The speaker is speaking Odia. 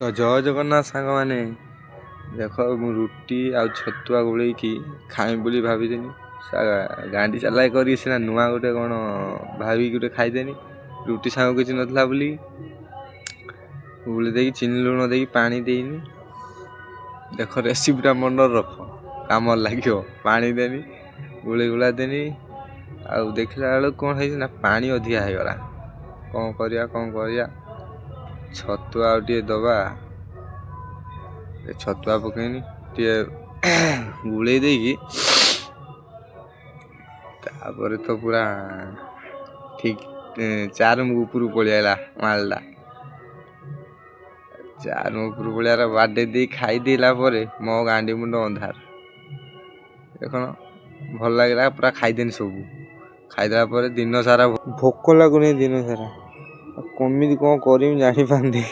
ତ ଜୟ ଜଗନ୍ନାଥ ସାଙ୍ଗମାନେ, ଦେଖ, ମୁଁ ରୁଟି ଆଉ ଛତୁଆ ଗୋଳେଇକି ଖାଇମି ବୋଲି ଭାବିଥିଲି। ଗାଣ୍ଡି ଚାଲାକି କରିକି ସିନା ନୂଆ ଗୋଟେ କ'ଣ ଭାବିକି ଗୋଟେ ଖାଇଦେନି। ରୁଟି ସାଙ୍ଗକୁ କିଛି ନଥିଲା ବୋଲି ଗୋଳେଇ ଦେଇକି, ଚିନି ଲୁଣ ଦେଇକି, ପାଣି ଦେଇନି। ଦେଖ, ରେସିପିଟା ମନେ ରଖ, କାମରେ ଲାଗିବ। ପାଣି ଦେନି, ଗୋଳେଇ ଗୋଳା ଦେନି। ଆଉ ଦେଖିଲା ବେଳକୁ କ'ଣ ହେଇଛି ନା ପାଣି ଅଧିକା ହେଇଗଲା। କ'ଣ କରିବା, କ'ଣ କରିବା? ଛତୁଆ ଆଉ ଟିକେ ଦବା। ଏ ଛତୁଆ ପକେଇନି, ଟିକେ ଗୋଳେଇ ଦେଇକି ତାପରେ ତ ପୁରା ଠିକ୍ ଚାରମୁଖ ଉପରକୁ ପଳେଇ ଆଇଲା ମାଲଟା। ଚାରମୁଖ ଉପରକୁ ପଳେଇ ବାଡ଼େଇ ଦେଇ ଖାଇଦେଲା ପରେ ମୋ ଗାଣ୍ଡି ମୁଣ୍ଡ ଅନ୍ଧାର। ଦେଖ, ଭଲ ଲାଗିଲା, ପୁରା ଖାଇଦେନି ସବୁ। ଖାଇଦେଲା ପରେ ଦିନ ସାରା ଭୋକ ଲାଗୁନି। ଦିନ ସାରା ଆଉ କେମିତି କ'ଣ କରିମି ଜାଣିପାରୁନି।